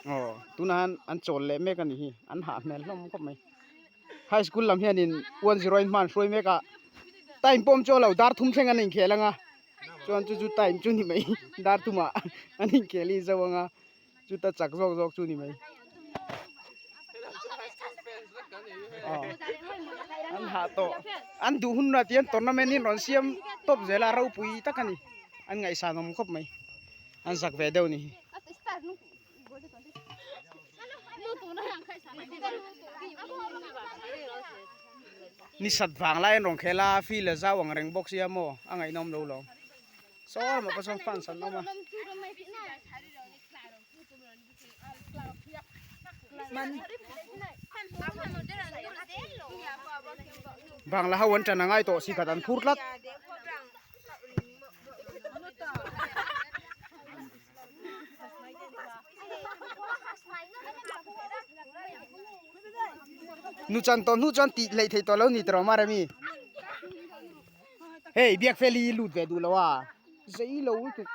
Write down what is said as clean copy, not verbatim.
Aw tunah hian an chawl leh mek a ni hi an hah hmel hlawm khawp mai high school lam hianin 1-0 in hma an hruai mek a time pawh awm chu a lo dar thum thleng an inkhel ang a chuan chu chu time chu ni mai dar thumah an inkhel hi zo ang a chuta chak zawk zawk chu ni mai aw an hah tawh an duh hun ah tihian tournament hi an rawn siam tawp zel a ropui tak a ni an ngaihsan awm khawp mai an zak ve deuh a ni hi. Ni sat vang lai an rawn khel a field a zau ang reng bawk sia maw a ngaihnawm lo lo. Saw lamah pawh sawn fans an awm a. Bangla ho an ṭan a ngai tawh si khat an phur tlat. Nu chan tawh hnu chuan tih hleih theih tawh lo ni tawh mar ami. Hei biak fel hi lut ve duh lo a zei lo lutuk.